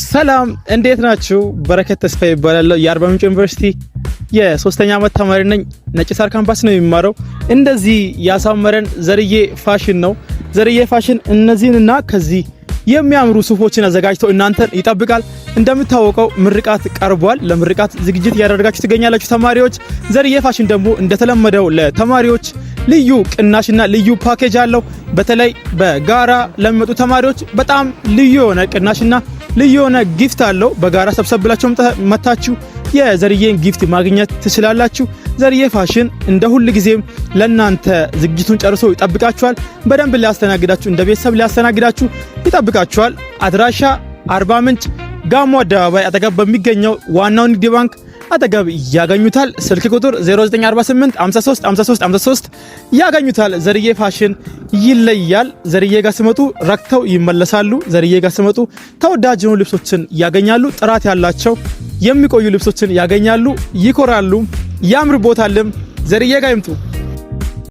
ሰላም፣ እንዴት ናችሁ? በረከት ተስፋ ይባላለሁ። የአርባ ምንጭ ዩኒቨርሲቲ የሶስተኛ ዓመት ተማሪ ነኝ። ነጭ ሳር ካምፓስ ነው የሚማረው። እንደዚህ ያሳመረን ዘርዬ ፋሽን ነው። ዘርዬ ፋሽን እነዚህንና ከዚህ የሚያምሩ ሱፎችን አዘጋጅተው እናንተን ይጠብቃል። እንደምታወቀው ምርቃት ቀርቧል። ለምርቃት ዝግጅት እያደረጋችሁ ትገኛላችሁ ተማሪዎች። ዘርዬ ፋሽን ደግሞ እንደተለመደው ለተማሪዎች ልዩ ቅናሽና ልዩ ፓኬጅ አለው። በተለይ በጋራ ለሚመጡ ተማሪዎች በጣም ልዩ የሆነ ቅናሽና ልዩ የሆነ gift አለው። በጋራ ሰብሰብ ብላችሁ መታችሁ የዘርዬን gift ማግኘት ትችላላችሁ። ዘርዬ ፋሽን እንደ ሁል ጊዜም ለእናንተ ዝግጅቱን ጨርሶ ይጠብቃችኋል። በደንብ ሊያስተናግዳችሁ፣ እንደ ቤተሰብ ሊያስተናግዳችሁ ይጠብቃችኋል። አድራሻ አርባ ምንጭ ጋሞ አደባባይ አጠገብ በሚገኘው ዋናው ንግድ ባንክ አጠገብ ያገኙታል። ስልክ ቁጥር 0948 53 53 53 ያገኙታል። ዘርዬ ፋሽን ይለያል። ዘርዬ ጋር ሲመጡ ረክተው ይመለሳሉ። ዘርዬ ጋር ሲመጡ ተወዳጅ የሆኑ ልብሶችን ያገኛሉ። ጥራት ያላቸው የሚቆዩ ልብሶችን ያገኛሉ። ይኮራሉ። ያምርቦታልም። ዘርዬ ጋር ይምጡ።